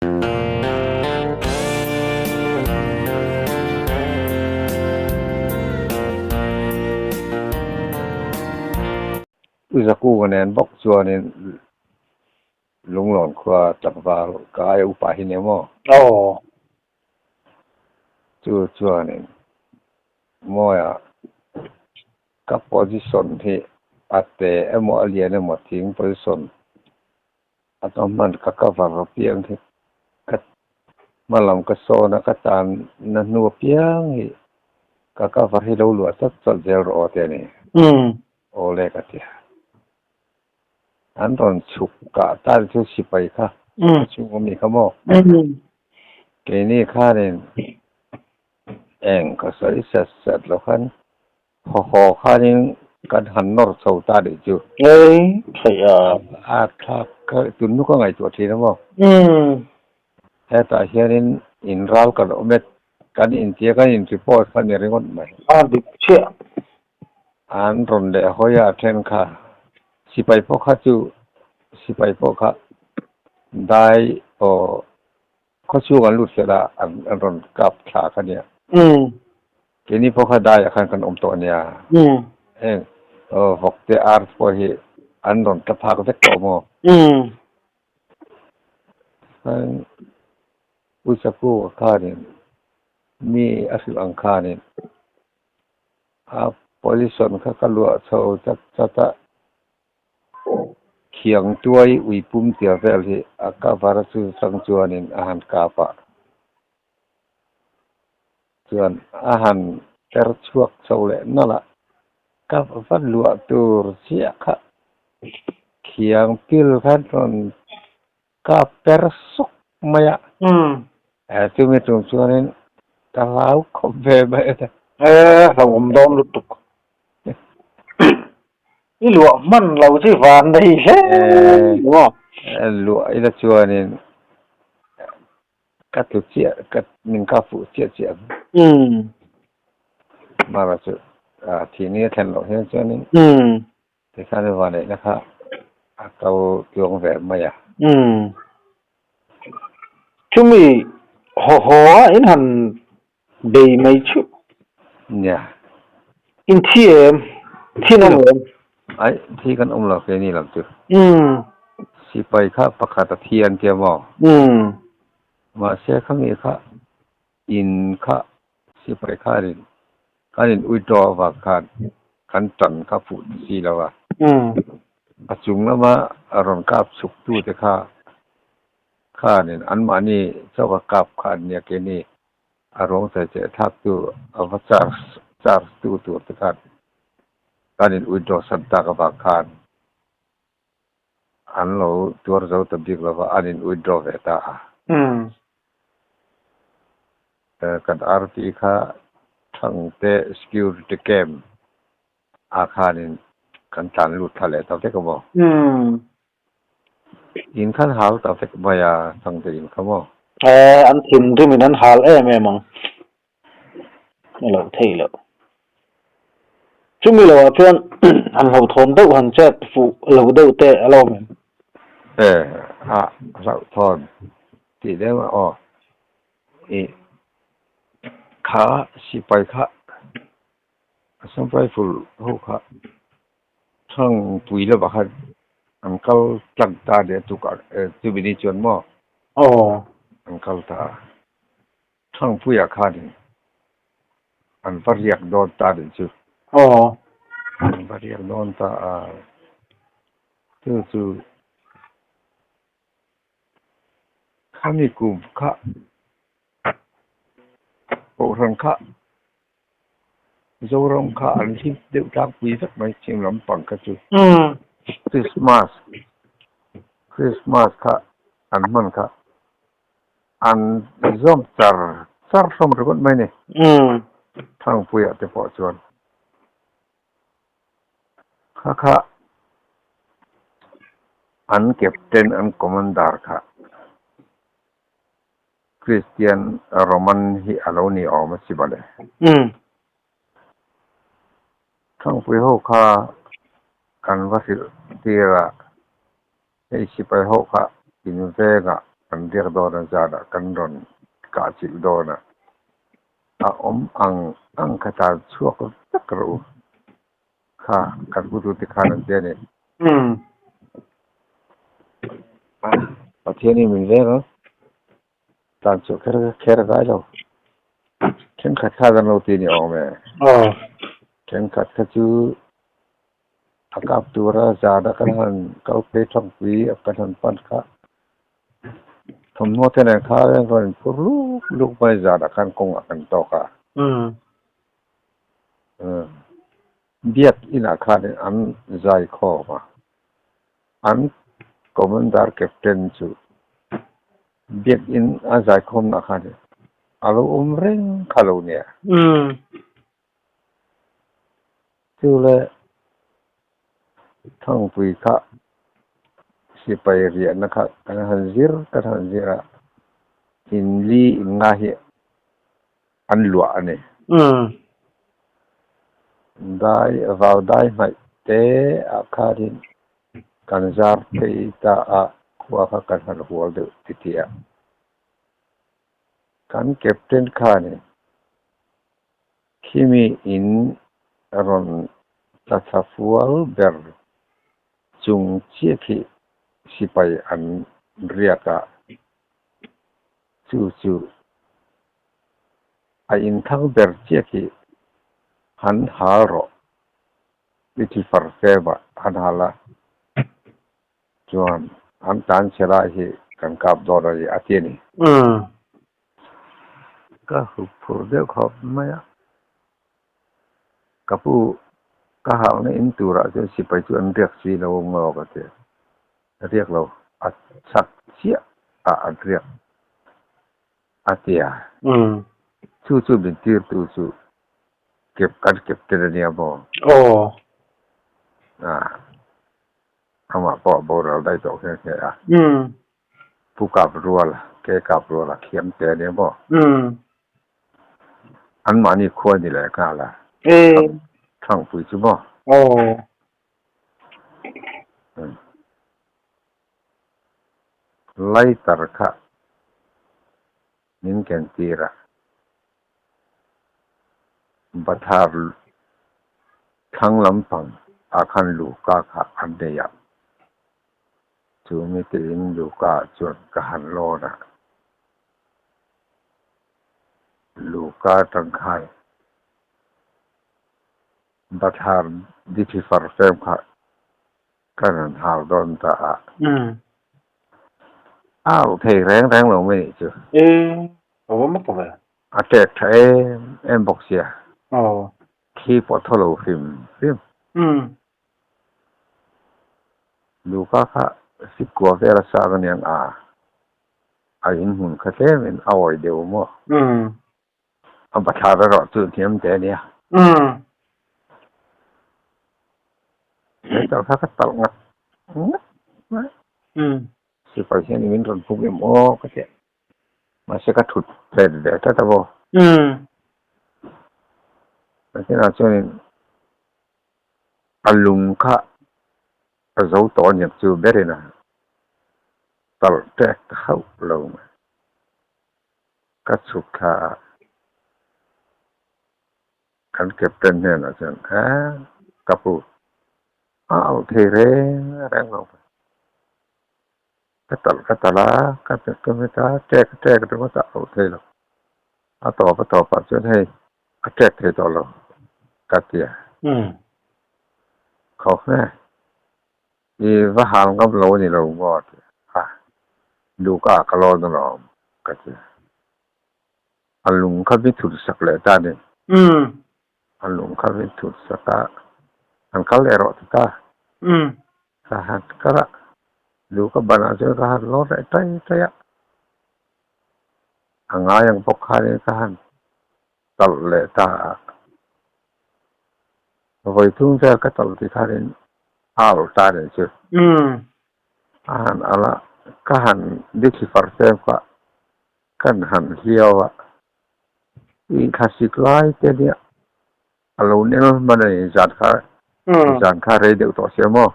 U Zakunga nen bawk chuanin Lunglawn khua tlangval ka aia upa hi nia maw? Aw. Chu chuanin Mawia ka position hi a te emaw a lian emaw thing position a ka hman ka cover apiang hi ka hma lam ka sawn a ka tan na hnu apiang hi ka cover hi lo luah chat chat zel rawh aw ti a ni. Aw le ka ti a. An rawn chhuk kah ta chu sipai kha a chhung awm ni kha maw? Keini khanin eng ka sawi sat sat lo khan Haw haw khanin kan han nawr chho ta nih chu. Ei, theih a. A thlak kha tun nu ka ngaihtuah thin a maw? Hetah hianin in ral kan awm e, kan intia kan in report kha ni ringawt mai. A dik chiah. An rawn leh hawi a then kha sipai pawh kha chu sipai pawh kha dai aw Khawchhung an lut fel a, an rawn kap thla kha nia. Keini pawh kha daiah khan kan awm tawh a nia. Heng vawk te ar te pawh hi an rawn tla phak vek tawh maw? Khan Uisaku khanin mi a hrilh ang khanin a position kha ka luah chho chat chat a. Khiang tuai ui pum tia vel hi a cover a chu chang chuanin a han kap a, chuan a han ter chhuak chho leh nawlh a, ka va luah tur chiah kha khiang pil khan rawn kap per suk mai a, chumi tum chuanin ka hlau khawp ve mai a. E, hlauhawm dawn lutuk. I luah hman lo chu i van nei hle maw? E, luah ila chuanin ka tlu chiah, ka min kap fuh chiah chiah ang. Mara chu thihni a thlen loh hian chuanin. Tikhan i vaneihna kha a kal tluang ve mai a. Umm. Chumi haw haw a in han bei mai chu. Nia. In thi em? Thi an awm em? Aih, thi kan awm lo keini lam chu. Umm. Sipai kha pakhat a thi an tia maw? Umm. Mahse khami kha in kha sipai khanin kan in withdraw avang khan kan tan kha fuh ta si lo a. A chung lama rawn kap chhuk tute kha khanin anmahni chauh a kap kha an nia keini a ruang chai cheh thlak tu a va charge charge tu tur te khan kan in withdraw san tak avang khan An lo tuar zo ta bik lova an in withdraw ve ta a. Kan RT kha Thangte Security Camp ah khanin kan tlan lut thla leh ta vek a maw? In khan hal ta vek mai a Thangte in kha maw? An thinrim in an hal em em ang. A loh thei loh. Chumi loah chuan han hlauhthawn deuh han chet fuh lo deuh te a lo awm em? E, a hlauhthawn tih deuh a aw. I kha sipai kha Assam Rifle ho kha Thangpui lamah khan an kal tlang ta nia tukah chumi ni chuan maw? Aw. An kal ta a. Thangpuia khanin an va riak dawn ta nih chu. Aw. An va riak dawn ta a, chu chu khami kum kha Kohhran kha Zoram kha an hlim deuh tlangpui vek mai chhim lampang kha chu. Christmas Christmas kha an hman kha. An zawm char char hlawm ringawt mai ni. Thangpuiah te pawh chuan kha kha an captain an commander kha Christian Roman hi a lo ni awm a si bawlh e. Thangpui ho kha kan va hrilh tir a. Hei sipai ho kha in vengah Kan riak dawn a zanah kan rawn kah chilh dawn a, a awm ang ang kha tan chhuak vek rawh u kha kan hutute khan an ti a ni. Pathian hi min veng ang, tan chhuah kher kher a ngai lo. Thenkhat khan an lo ti ni awm e. Thenkhat kha chu A kap tura zana kan han kal phei thangpui a kan han pan kha thawmhnaw te nen kha a rawn inphur luk luk mai zanah khan kawngah kan tawk a. Biak inah khanin an zai khawm a, an Commander Captain chu Biak in a zai khawmna khanin a lo awm reng kha lo nia. Chu le Thangpui kha sipai riahna kha kan han zir kan han zir a, in li in nga hi an luah a ni. Dai vau dai hmaih te ah khanin kan zar phei ta a, khua kha kan han hual deuh titih a. Kan captain khanin Khimi in rawn tla thla fual ber chung chiah khi sipai an riak a, chu chu a inthang ber chiah khi han hal rawh, i thi far fem ah han hal a, Chuan an tlan chhe lai hi kan kap dawn a ni a ti a ni. Ka hup phur deuh khawp mai a. Ka pu ka hauhna in turah chuan sipai chu an riak si lo maw ka ti a. Riak lo, a chak chiah ah an riak a ti a. Chu chu min tirtu chu kep kan captain a nia maw? Aw. Amah pawh a boral daih tawh nghe nghe a. Pu kap rual, ke kap rual a thiam te a nia maw? Anmahni khua ni leh nghal a. Thangpui chu maw? Lighter kha min ken tir a. Bathar thlang lampang ah khan Luka kha an nei a, chu mi tiin Luka chuan ka han lawn a, Luka atang khan Bathar dithi far fem kha Kan rawn hau dawn ta a. A auh thei reng reng lo mai nih chu. E, a va mak ve. A tek tha em em bawk sia. Aw. Khi pawh thaw lo hrim hrim. Luka kha sikua vel a sang aniang a, a inhmun kha tlemin a awih deuh maw? A bathlar erawh chu hniam te a nia. He tal kha ka talh ngat ngat mai. Sipai hian min rawn hmu em aw ka ti a. Mahse ka thut phet ve tlat a maw. Nakinah chuanin a lung kha a zo tawh aniang chu berin a talh tek ta hauh lo mai. Ka chhuk thla a, kan captain hnenah chuan, Aa, ka pu, a auh thei reng reng lo mai. Ka talh ka talh a, ka hmet ka hmet a, ṭek ka ṭek ringawt a, auh thei lo. A tawp a tawpah chuan hei, a ṭek thei tawh lo, ka ti a. Khawp nge? I va hal ngam lo a ni lo maw? a ti a, Luka ka lawn alawm ka ti a. A lung kha mi thut sak leh ta a ni. A lung kha mi thut sak a, han kal leh rawh ti ta. Ka han kal a, Luka banah chuan ka han lawn leh tai tai a. A ngai ang bawk khanin ka han talh leh ta a. Vawi thum vel ka talh ti khanin a alh ta nih chu. A han alh a, ka han dithli far fem kha kan han hliau a. I thlasik lai te nia a lo nel hman a ni zan kha zan kha rei deuh tawh sia maw?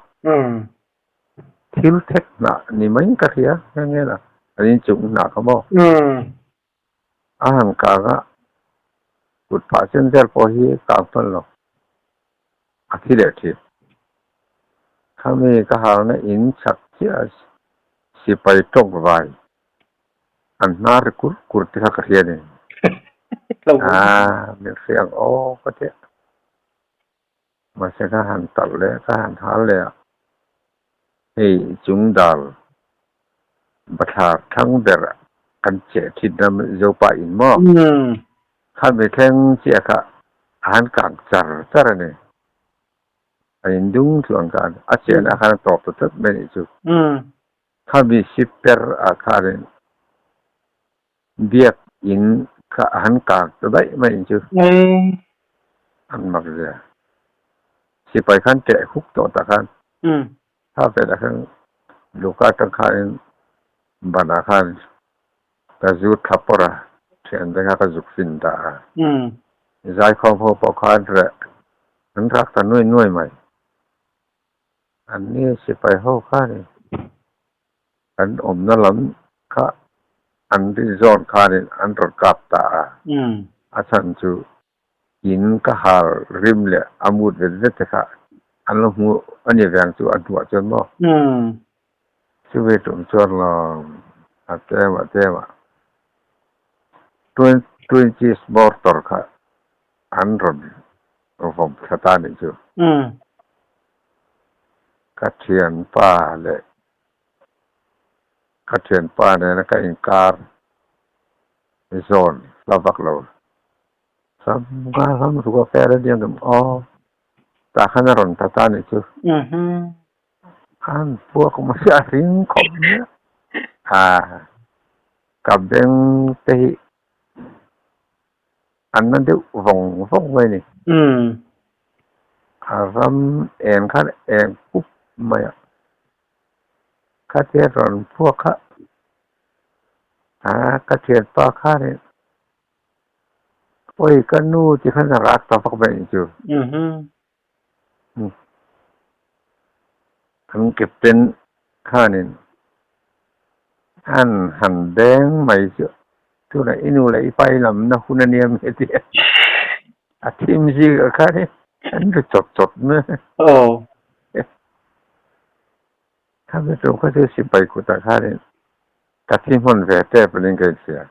Thil thek hnah ni mai ka hria nghe nghe la. An inchung hnah kha maw? A han kang a, kut phah sen vel pawh hi kang hman lo, a thi leh thin. Khami ka harna in chak chiah sipai tawk vai an hnar ri kur kur te kha ka hria ni. Aa, min hria ang aw ka ti a. Mahse ka han talh leh ka han hal leh a, hei chung dal bathlar thlang ber kan cheh thin ram Zopa in maw? Khami thleng chiah kha a han kang char char a ni. A indung chu ang khan a chenah khan a tawp ta tlat mai a nih chu. Khami siper ah khanin Biak in kha a han kak ta daih mai in chu an mak zia. Sipai khan teh huk tawh tak khan kha velah khan Luka atang khanin banah khan ka zu thla pawrh a, thiante kha ka zuk fin dah a. Zaikhawm ho pawh khan reh an rak ta nuai nuai mai. An ni sipai ho khanin An awmna lam kha an rin zawn khanin an rawn kap ta a, a chhan chu in ka hal rim leh a mut vet vet te kha an lo hmu a ni veng chu a hnuah chuan maw? Chumi tum chuan lawm a tlem a tlem a, twin cheese mortar kha an rawn vawm thla ta a nih chu. Ka thianpa leh Ka thianpa nena ka inkar zawn hla vak lo. Sam ka ram ruk a fer a nia ngam aw. Tah khan a rawn ta ta nih chu. An puak mai a ring khawp mai a. Aa ka beng te hi an na deuh vawng vawng mai a ni. A ram eng khan eng pup mai a. Ka tia rawn phuak a, a ka thianpa khanin awi ka nu ti khan a rak ta vak mai chu. An captain khanin an han beng mai chu tunah i nu leh i pa i lamna hun a nia mai ti a, a thim zikah khanin an ri chawt chawt mai. Khami tum kha chu sipai kutah khanin ka thi hmun ve tep a ning ka inhria.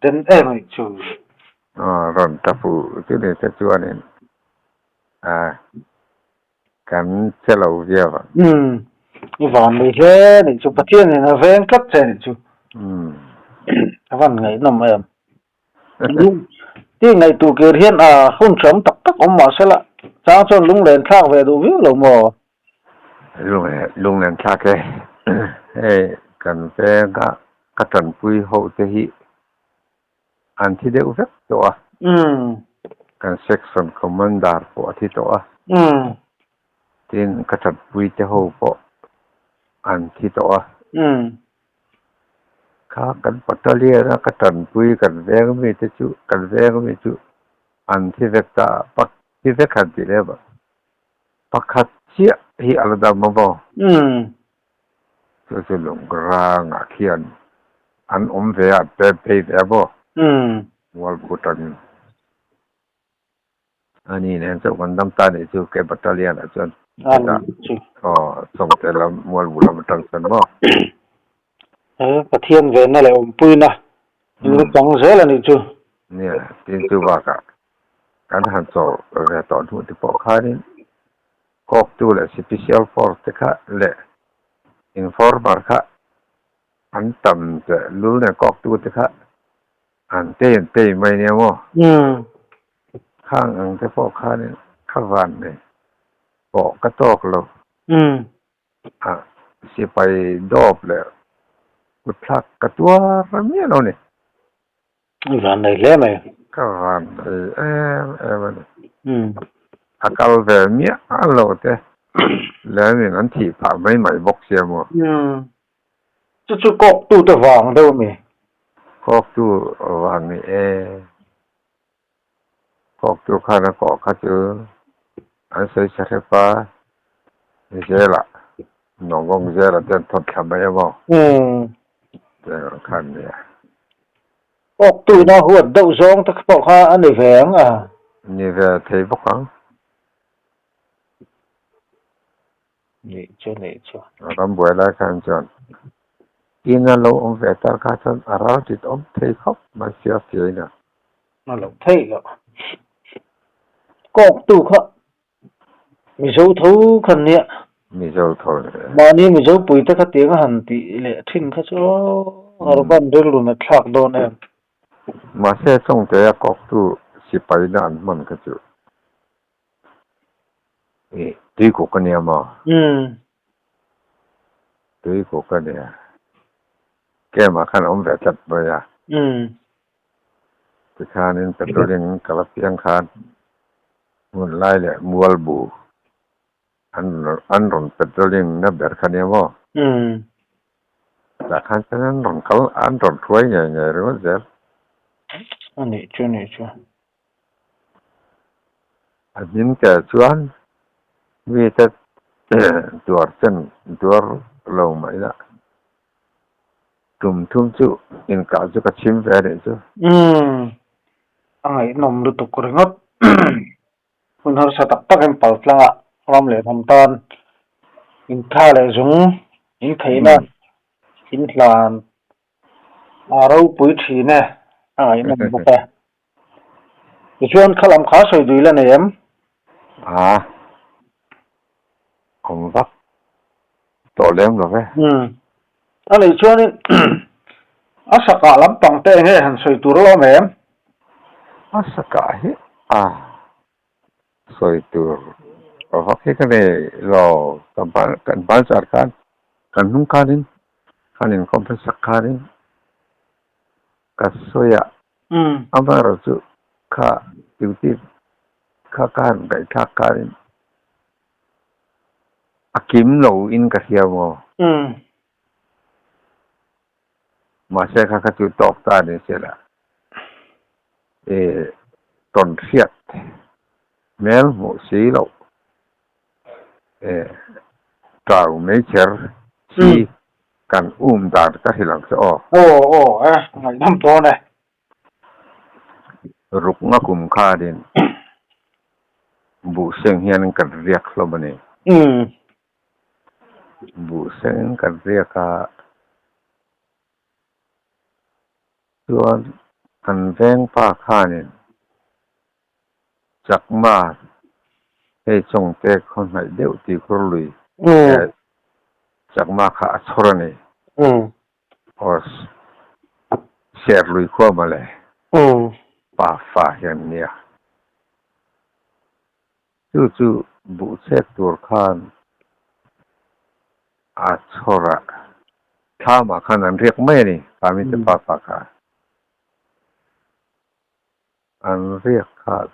Den em a nih chu. Aw rawn ta fuh chu ni te chuanin a kan che lo viau ang. Umm i van nei hle a nih chu Pathianin a veng tlat che a nih chu. Umm. A van ngaihnawm em. Ti ngaihtuah kir hian a hun hram tak tak awm mah sela, chang chuan lunglen thlak ve duh viau lo maw? Lunglen thlak e, hei kan venga ka tanpui ho te hi an thi deuh vek tawh a, kan section commander pawh a thi tawh a, tin ka tanpui te ho pawh an thi tawh a. Kha kan battalion a ka tanpui kan veng mi te chu kan veng mi chu an thi vek ta a pak thi vek han tih lem a pakhat chiah hi a la dam a maw chu chu lungrangah khian an awm ve a an pem phei ve a maw mualbu atangin. A ni nen chauh kan dam ta nih chu ke battalion ah chuan hetah aw Chawngte lam Mualbu lam atang chuan maw. He Pathian venna leh awmpuina in lu chang zel a nih chu. Nia, tin chu bakah kan han chaw ve tawh hnu te pawh khanin kawktu leh special force te kha leh informer kha an tam teh lul nen kawktu te kha An tei an tei mai nia maw? Khang ang te pawh khanin ka van nei pawh ka tawk lo. A sipai dawp leh kutthlak ka tuar miah lo ni. I van nei hle mai. Ka van nei em em a ni. A kal ve miah lo te lemin an thih phah mai mai bawk sia maw? Chu chu kawktu te vang deuh a mi? Kawktu vang ni e. Kawktu khan a kawh kha chu an sawi chhe hrep a, Zela, Nongong Zela te an thawn thla mai a maw? Tiang ang khan nia. Awktuina huat deuh zawng te pawh kha a ni ve ang a. Ni ve thei bawk ang. Nih chu nih chu. A ram buai lai khan chuan ina lo awm ve tar kha chuan a ral tit awm thei khawp mai sia fiaina. A loh theih loh. Kawktu kha Mizo tho khan nia. Mizo tho ni e. Mahni Mizo puite kha tiang a han tih leh thin kha chu Arban rilru na thlak dawn em. Mahse Chawngtea kawktu sipaina an hman kha chu i tuikuk a nia maw? Umm. Tuikuk a nia. Camp ah khan a awm ve tlat mai a. Umm. Tikhanin patrolling ka la piang khan hmun lai leh mual bu an an rawn patrolling na ber kha nia maw? Umm. Tah khan chuan an rawn kal an rawn hruai ngei ngei ringawt zel. A nih chu nih chu. A hmin tel chuan mite tuar chen tuar lo mah ila Tum thum chu inkah chu ka chhim ve a nih chu. Umm, a ngaihnawm lutuk ringawt. Hun harsa tak tak in pal tlang a, ram leh hnam tan intha leh zung in theihna in hlan a ropui thin e, a ngaihnawm bawk e. Tichuan kha lam kha sawi dui la nei em? A, awm vak tawh lem lo ve. Umm, a nei chuanin a sakah lampang te enge han sawi tur alawm em? A sakah hi a sawi tur vak hi ka nei lo, kan kan bazar khan kan hnung khanin khan inkhawm hmasak khanin ka sawi a. Amaherawhchu kha duty kha ka han ngaihthlak khanin a kim lo in ka hria maw? Mahse kha kha chu tawk ta ni se la e tawn hriat hmel hmuh si loh e tau meichher chi Kan um dan ka hrilh ang che aw. Aw aw e, ngaihnawm dawn e. Ruknga kum khanin buhseng hian kan riak hlawm a ni. Umm. Buhseng kan riak a, chuan kan vengpa khanin Chakma hei Chawngte khaw hnaih deuh tih khur lui Chakma kha a chhawr a ni. Aw ser lui khua mawle pa fa hian nia. Chu chu buh chhek tur khan a chhawr a, thlamah khan an riak mai a ni, Kami te pa fa kha. An riak kha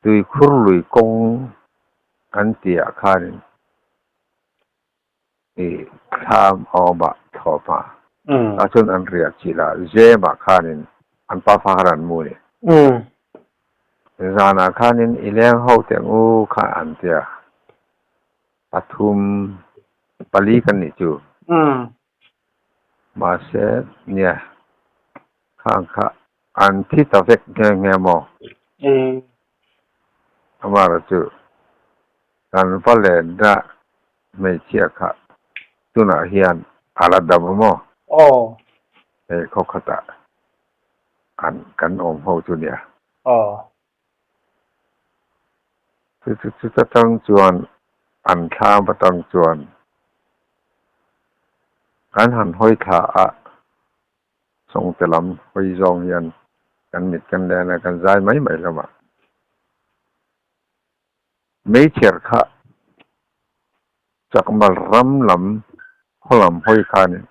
tuikhur lui kawng an tihah khanin i thlam a awm a, thlawp a. Tah chuan an riah chilh a, zemah khanin an pafa khan an mu a ni. Zanah khanin i leng ho teh ngu kha an ti a, pathum pali kan nih chu. Mahse, nia, khang kha an thi ta vek nghe nghe maw? Amara chu kan va lenna hmeichhia kha tunah hian a la dam a maw? Aw. Hei khaw khatah an kan awm ho chu nia. Aw. Chu chu chuta tang chuan an thlam atang chuan kan han hawi thla a, Chawngte lam hawi zawng hian kan mit kan len a, kan zai mai mai hlawm a. Meichher kha Chakmal ram lam khaw lam hawi khanin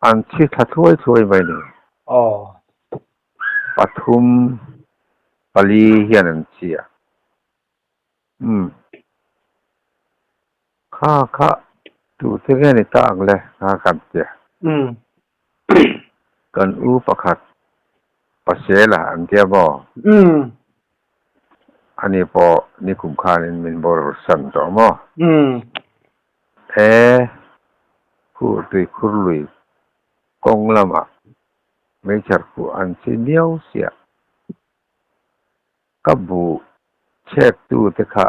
an chhi thla thuai thuai mai ni. Aw. Pathum pali hian an chhi a. Umm. Kha kha tute nge ni ta ang le kha kan ti a. Umm. Kan u pakhat Pasela an tia maw? Umm. Ani pawh nikum khanin min boral san tawh maw? Umm. E. Khu tuikhur lui kawng lamah meichher khuh an chhi miau siah. Ka buh chhektu te kha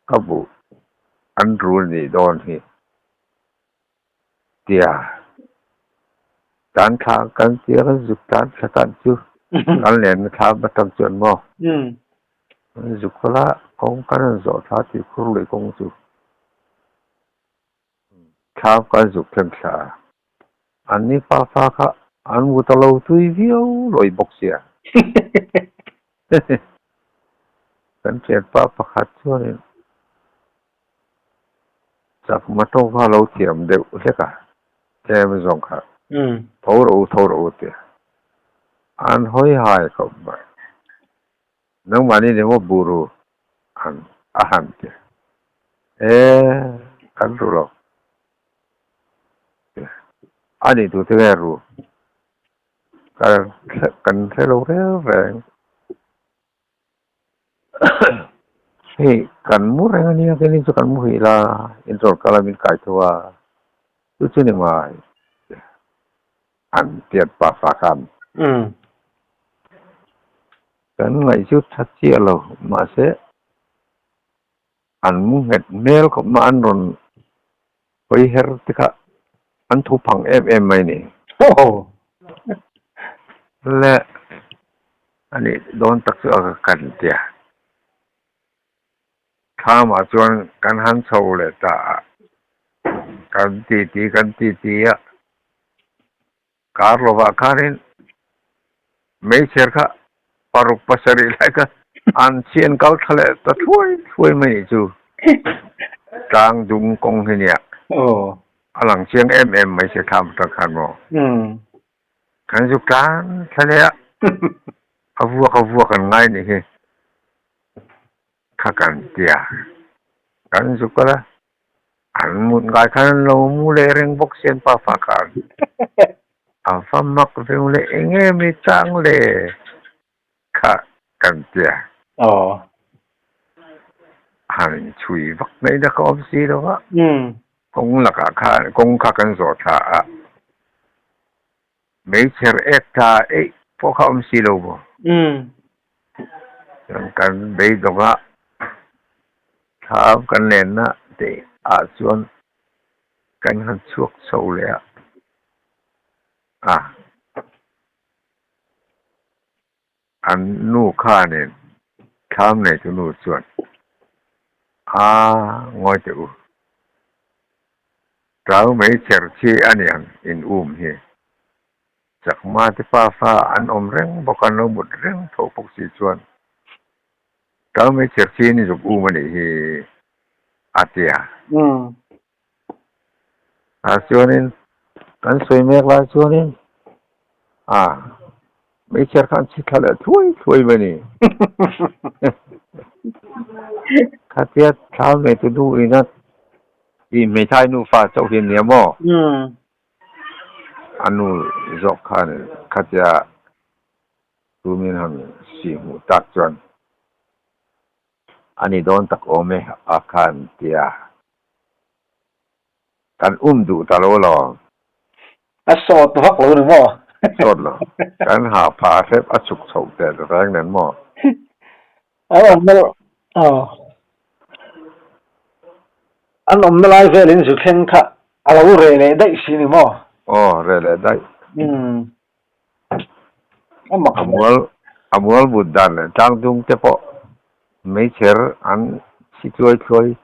ka buh an rul nih dawn hi tia tan thla kan tia kan zuk tan thla tan chu kan lenna thla atang chuan maw kan zuk kawlh a kawng kan rawn zawh thla tuikhur lui kawng chu. Thla kan zuk thleng thla a, an ni fa fa kha an mu ta lo tui viau lawi bawk sia. Kan thianpa pakhat chuanin chakma tawng kha a lo thiam deuh hlek a, tlem zawng kha tho rawh u tho rawh u tia an hawi hai khawp mai. Nangmahni ni maw buru an a han ti. E, kan ru lo. A nih tu te nge ru? Kan kan hre lo reng reng. Hei kan mu reng a nia, keini chu kan mu hih la, in rawn kal a min kai tho a, chu chu ni mai. An tiat pa fa khan. Kan ngaih chu tha chiah lo, mahse an mu nghet hmel khawp ma an rawn hawi her te kha an thu phang em em mai ni. Le a nih dawn tak chu a ka kan tia. Thlamah chuan kan han chho leh ta a, kan titi kan titi a, kar lovah khanin meichher kha paruk pasarih lai kha an chhian kal thla leh ta thuai thuai mai nih chu. Tlang dung kawng hi nia a lang chiang em em mai se thlam atang khan maw. Kan zuk tlang thla leh a, a vuak a vuak an ngai nih hi. Kha kan tia kan zuk a la, an mut ngai khan an lo mu leh reng bawk sian pa fa khan a va mak veng leh eng em i chang le kha kan tia. Han inchhui vak mai na ka awm si lo va, kawng lakah khan kawng kha kan zawh thla a, Meichher ek tha eih pawh kha awm si lo maw? Chuan kan beidawng a, thlam kan lenna te ah chuan kan han chhuak chho leh a, a an nu khanin thlam neitu nu chuan a ngawi teh u. Tlau meichher chi a niang in um hi. Chakma te pa fa an awm reng bawk a, an lo mut reng tho bawk si chuan tlau meichher chi ni zuk um a nih hi a ti a. Ah chuanin kan sawi mek lai chuanin ah meichher kha an chhi thla leh thuai thuai mai a ni. Khatia thlau neitu duhina I hmeithai nufa chauh hi ania maw? A nu zawk khan khatia tumin han si hmuh tak chuan a ni dawn tak awm e a khan tia kan um duh ta lo alawm. A sawt vak lo ni maw? Sawt lo. Kan ha phah hrep a chhuk chhoh tel reng nen maw? An awmna aw an awmna lai velin zu thleng kha a lo reh leh daih si ni maw? Aw reh leh daih. Umm a mak A mual a mual but dan leh tlang dung te pawh meichher an chhi tluai tluai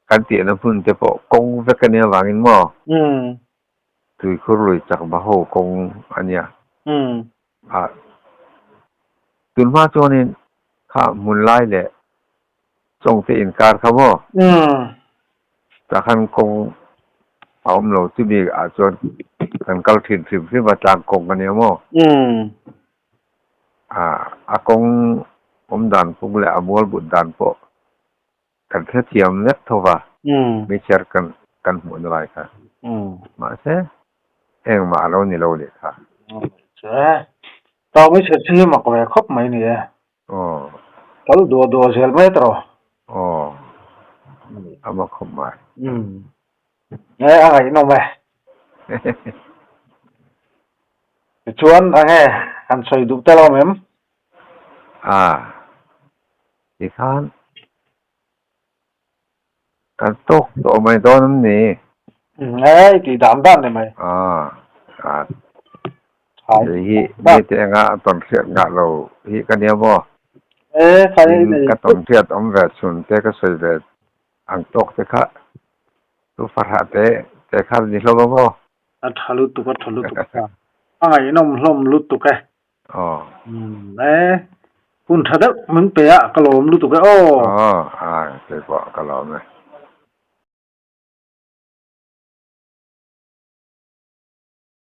kan tihna hmun te pawh kawng vek a nia vangin maw? Umm. Tuikhur lui chak va ho kawng a nia. Umm. A tunhma chuanin kha hmun lai leh chawngte inkar kha maw? Tah khan kawng a awm lo chumi ah chuan kan kal thin hrim hrim a tlang kawng a nia maw? A kawng awm dan pung leh a mual but dan pawh kan hrethiam vek tho va, meichher kan kan hmuh na lai kha. Mahse, engmah a lo ni lo leh kha. Che, tau meichher chu hi mak ve khawp mai ni e. Aw. Kal duah duah zel mai tawh. Aw, a mak khawp mai. E a ngaihnawm e. Tichuan enge han sawi duh tel awm em? A tikhan kan tawk tawh mai dawn em ni? E i tih dan dan ni mai. A a hei hi mite anga a tawn hriat ngah lo hi ka nia maw? E khai Tin ka tawn hriat awm ve chhun te ka sawi ve ang tawk te kha chu farhah te te kha ni hlawm a maw? A tha lutuk a tha lutuk a. A ngaihnawm hlawm lutuk e. Aw. Umm e. Hun tha deuh min pe a ka lawm lutuk e aw. Aw a keipawh ka lawm e.